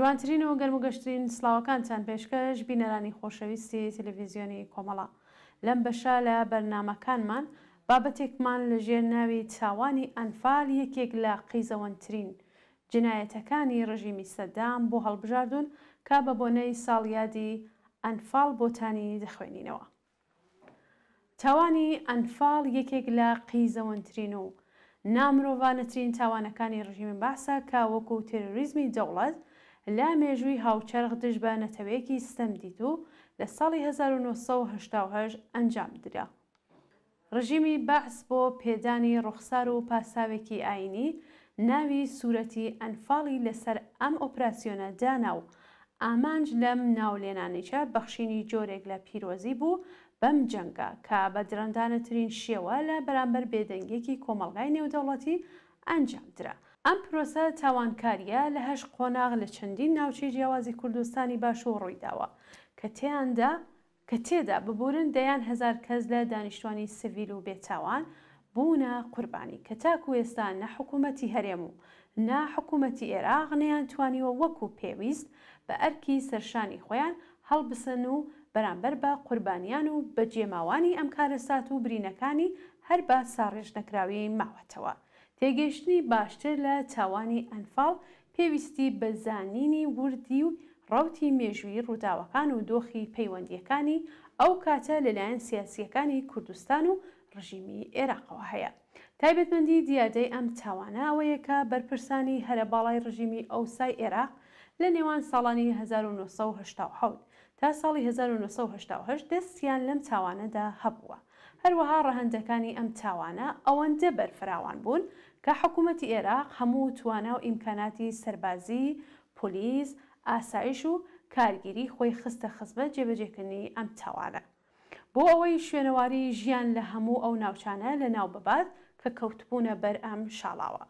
جوانترین و گەرموگەشترین سڵاوەکانتان پێشکەش بینەرانی خۆشەویستی تەلەڤیزیۆنی کۆمەڵە. لەم بەشە لە بەرنامەکانمان بابەتێکمان لە ژێر ناوی تاوانی ئەنفال یەکێک لە قیزەوەنترین جنایەتەکانی ڕژیمی سەدام بۆ هەڵبژاردوون کە بە بۆنەی ساڵیادی ئەنفاڵ بۆتانی دەخوێنینەوە. تاوانی ئەنفاڵ یەکێک لە قیزەوەنترین و نامرۆڤانەترین تاوانەکانی ڕژیمی بەعسە کە وەکو تێرۆریزمی دەوڵەت لە مێژووی هاوچەرخ دژ بە نەتەوەیەکی ستەمدیتوو لە ساڵی 1988 ئەنجام درا. ڕژیمی بەعس بۆ پێدانی ڕوخسار و پاساوێکی ئایینی ناوی سورەتی ئەنفاڵی لەسەر ئەم ئۆپراسیۆنە دانا و ئامانج لەم ناولێنانەیشە بەخشینی جۆرێک لە پیرۆزی بوو بەم جەنگە کە بە درەندانەترین شێوە لە بەرامبەر بێدەنگیەکی کۆمەڵگای نێودەوڵەتی ئەنجام درا. ئەم پرۆسە تاوانکارییە لە هەشت قۆناغ لە چەندین ناوچەی جیاوازی کوردستانی باشوور ڕوویداوە کە تێیاندا کە تێدا ببورن دەیان هەزار کەس لە دانیشتوانی سڤیل و بێتاوان بوونە قوربانی کە تاکو ئێستا نە حکومەتی هەرێم و نە حکومەتی ئێراق نەیانتوانیوە وەکو پێویست بە ئەرکی سەرشانی خۆیان هەڵبسن و بەرامبەر بە قوربانیان و بەجێماوانی ئەم کارەسات و برینەکانی هەر بە ساڕێژنەکراوی ماوەتەوە. تێگەیشتنی باشتر لە تاوانی ئەنفاڵ پێویستی بە زانینی وردی و ڕەوتی مێژوویی ڕووداوەکان و دۆخی پەیوەندییەکانی ئەو کاتە لەلایەن سیاسییەکانی کوردستان و ڕژیمی ئێراقەوە هەیە. تایبەتمەندی دیاردەی ئەم تاوانە ئەوەیە کە بەرپرسانی هەرە باڵای ڕژیمی ئەوسای ئێراق لە نێوان ساڵانی 1987 تا ساڵی 1988 دەستیان لەم تاوانەدا هەبووە. هەروەها ڕەهەندەکانی ئەم تاوانە ئەوەندە بەرفراوان بوون کە حکوومەتی ئێراق هەموو توانا و ئیمکاناتی سەربازی، پۆلیس، ئاسایش و کارگیری خۆی خستە خزمەت جێبەجێکردنی ئەم تاوانە بۆ ئەوەی شوێنەواری ژیان لە هەموو ئەو ناوچانە لەناو ببات کە کەوتبوونە بەر ئەم شاڵاوە.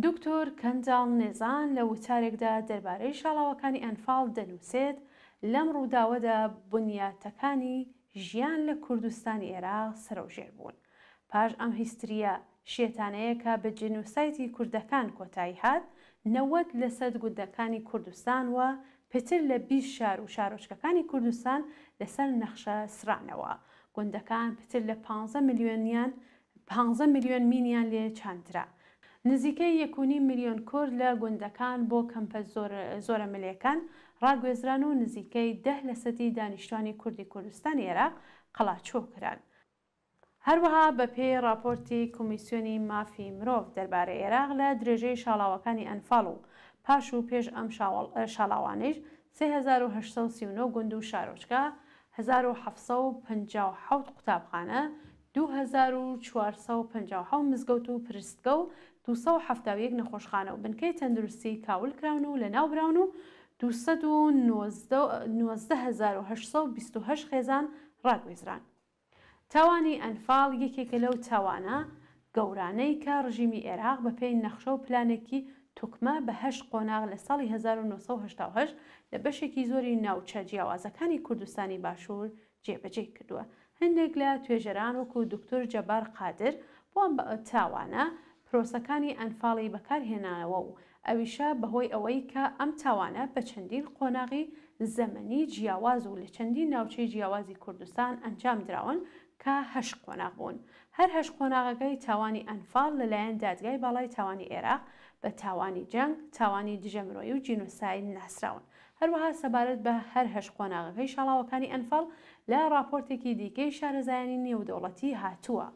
دکتۆر کەنداڵ نێزان لە وتارێکدا دەربارەی شاڵاوەکانی ئەنفاڵ دەنووسێت، لەم ڕووداوەدا بنیاتەکانی ژیان لە کوردستانی ئێراق سەرەوژێر بوون. پاش ئەم هیسترییە شێتانەیە کە بە جینۆسایدی کوردەکان کۆتایی هات، 90 لەسەد گوندەکانی کوردستان و پتر لە 20 شار و شارۆچکەکانی کوردستان لەسەر نەخشە سڕانەوە. گوندەکان پتر لە پانزە ملیۆنیان پانزە ملیۆن مینیان لێ چاندرا. نزیکەی یەک و نیم ملیۆن کورد لە گوندەکان بۆ کەمپە زۆرەملێکان ڕاگوێزران و نزیکەی دە لەسەدی دانیشتوانی کوردی کوردستانی ئێراق قەڵاچۆ کران. هەروەها بەپێی ڕاپۆرتی کۆمیسیۆنی مافی مرۆڤ دەربارەی ئێراق لە درێژەی شاڵاوەکانی ئەنفاڵ و پاش و پێش ئەم شاڵاوانەیش 3839 گوند و شارۆچکە، 1757 قوتابخانە، 2457 مزگەوت و پرستگە و 271 نەخۆشخانە و بنکەی تەندروستی کاول کراون و لەناوبراون و 219828 خێزان ڕاگوێزران. تاوانی ئەنفاڵ یەکێکە لەو تاوانە گەورانەی کە ڕژیمی ئێراق بە پێی نەخشە و پلانێکی توکمە بە هەشت قۆناغ لە ساڵی 1988 لە بەشێکی زۆری ناوچە جیاوازەکانی کوردستانی باشوور جێبەجێی کردووە. هەندێک لە توێژەران وەکو دوکتور جەبار قادر بۆ ئەم تاوانە پرۆسەکانی ئەنفاڵی بەکار هێناوە و ئەویشە بەهۆی ئەوەی کە ئەم تاوانە بە چەندین قۆناغی زەمەنی جیاواز و لە چەندین ناوچەی جیاوازی کوردستان ئەنجام دراون کە هەشت قۆناغ بوون. هەر هەشت قۆناغەکەی تاوانی ئەنفاڵ لەلایەن دادگای باڵای تاوانی ئێراق بە تاوانی جەنگ، تاوانی دژە مرۆیی و جینۆساید ناسراون. هەروەها سەبارەت بە هەر هەشت قۆناغەکەی شاڵاوەکانی ئەنفاڵ لە ڕاپۆرتێکی دیکەی شارەزایانی نێودەوڵەتی هاتووە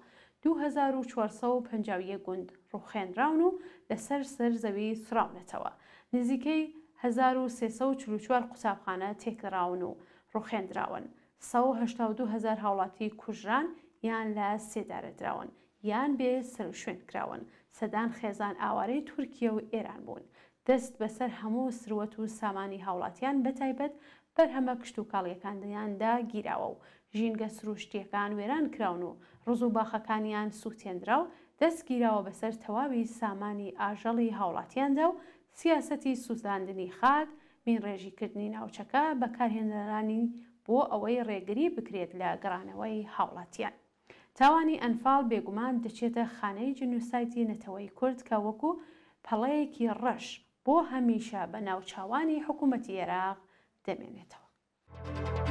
2451 گوند ڕووخێنراون و لەسەر سەر زەوی سڕاونەتەوە. نزیکەی 1344 قوتابخانە تێکدراون و ڕووخێندراون. 182 هەزار هاوڵاتی کوژران یان لە سێدارە دراون یان بێ سەروشوێن کراون. سەدان خێزان ئاوارەی تورکیە و ئێران بوون. دەست بەسەر هەموو سروەت و سامانی هاوڵاتیان بەتایبەت بەرهەمە کشتوکاڵیەکاندیاندا گیراوە و ژینگە سروشتیەکان وێران کراون و ڕز و باخەکانیان سوتێندرا و دەست گیراوە بەسەر تەواوی سامانی ئاژەڵی هاوڵاتیاندا و سیاسەتی سوتاندنی خاک، مینڕێژیکردنی ناوچەکە بەکارهێنرانی بۆ ئەوەی ڕێگری بکرێت لە گەڕانەوەی هاوڵاتیان. تاوانی ئەنفال بێگومان دەچێتە خانەی جینۆسایدی نەتەوەی کورد کە وەکو پەڵەیەکی ڕەش. بۆ هەمیشە بە ناوچاوانی حکوومەتی ئێراق دەمێنێتەوە.